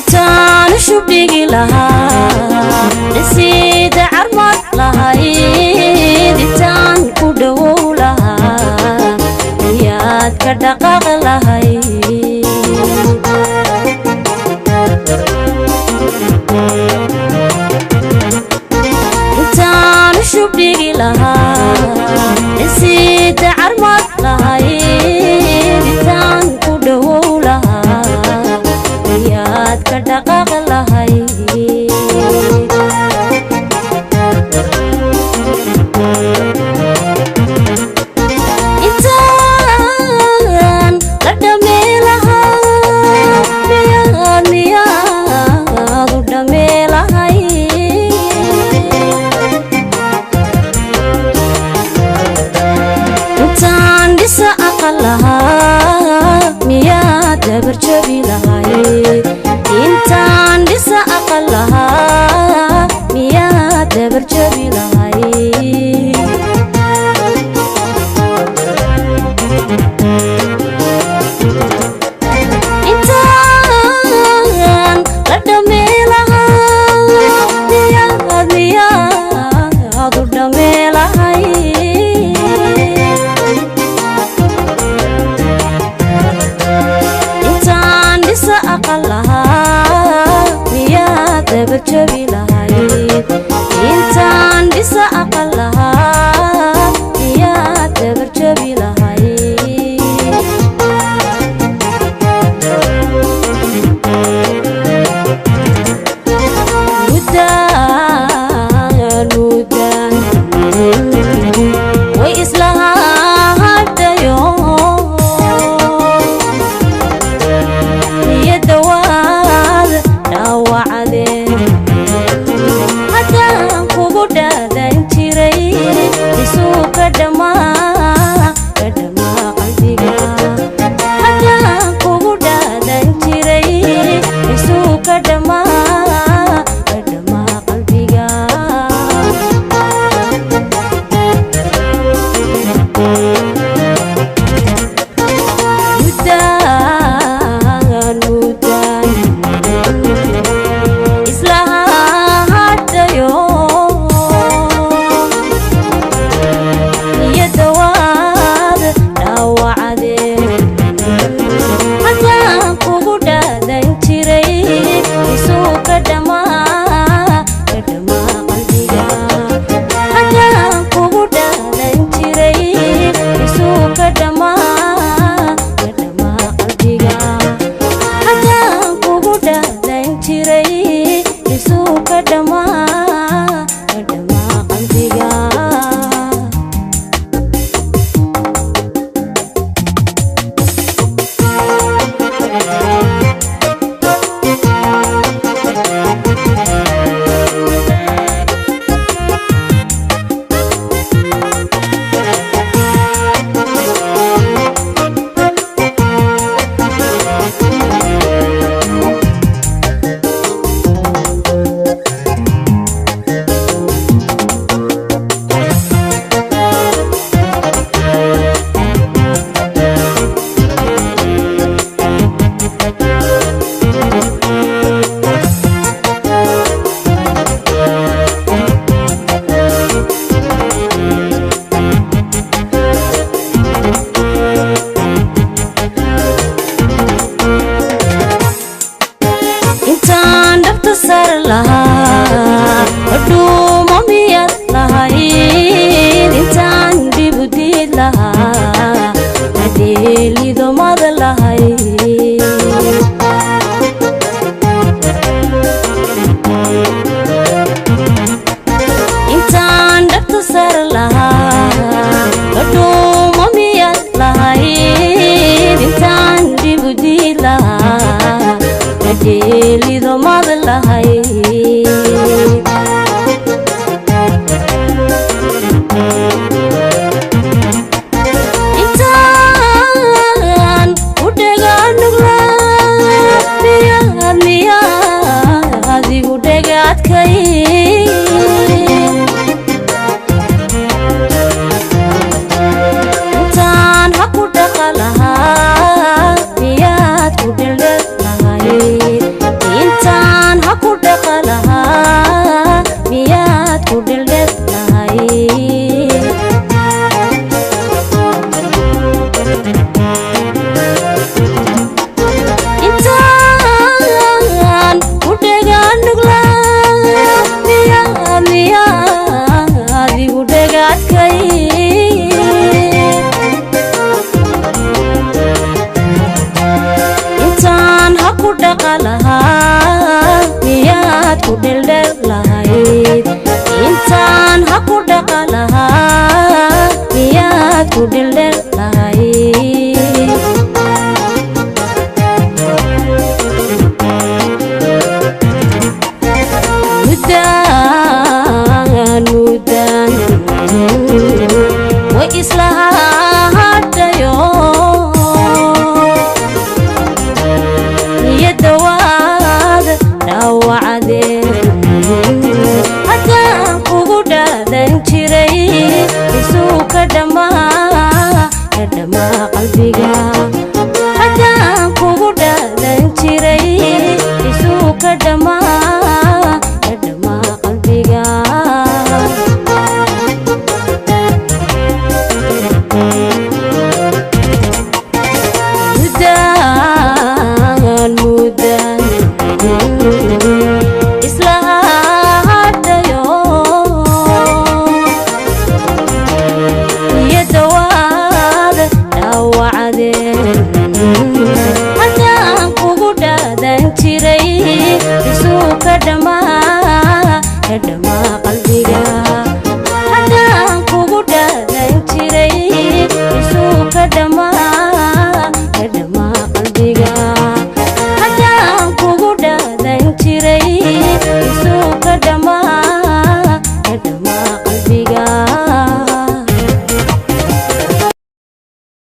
Intaan shubdhigi lahaa, dhisiida carmad lahayd, intaan ku dhowow lahaa, miyaad ka dhaqaaq lahayd? Intaan shubdhigi lahaa, dhisiida carmad lahayd, intaan ku dhowow lahaa, miyaad ka dhaqaaq lahayd? Intaan la dhamee lahaa, miyaad miyaad u dhamee lahayd? Intaan dhisa aqal lahaa, miyaad dabarjabi lahayd? Intaan dhisa aqal lahaa, miyaad dabarjabi lahayd? Intaan la dhamee lahaa, miyaad miyaad u dhamee lahayd? Intaan dhisa aqal lahaa, miyaad dabarjabi lahayd? Intaan dhisa aqal lahaa, miyaad dabarjabi lahayd? Muddaan muddaan way isla hadhayo, niyadda waad dhaawacdeen. Haddaan kugu dhaadan jiray, isuu ka dhammaa ka dhammaa qalbiga. Haddaan kugu dhaadan jiray, isuu ka dhammaa ka dhammaa qalbiga. Muddaan muddaan isla hadhayo, niyadda waad dhaawacdeen. Haddaan kugu dhaadan jiray, isuu ka dhammaa ka dhammaa qalbiga. Haddaan kugu dhaadan jiray, isuu ka dhammaa ka dhammaa qalbiga. Haddaan kugu dhaadan jiray, isuu ka dhammaa ka dhammaa qalbiga. Intaan dhabta sar lahaa, hodhuumo miyaad lahayd? Intaan dhibu diid lahaa, hadeelidomad lahayd? Intaan dhabta sar lahaa, hodhuumo miyaad lahayd? Intaan dhibu diid lahaa, hadeelidomad lahayd?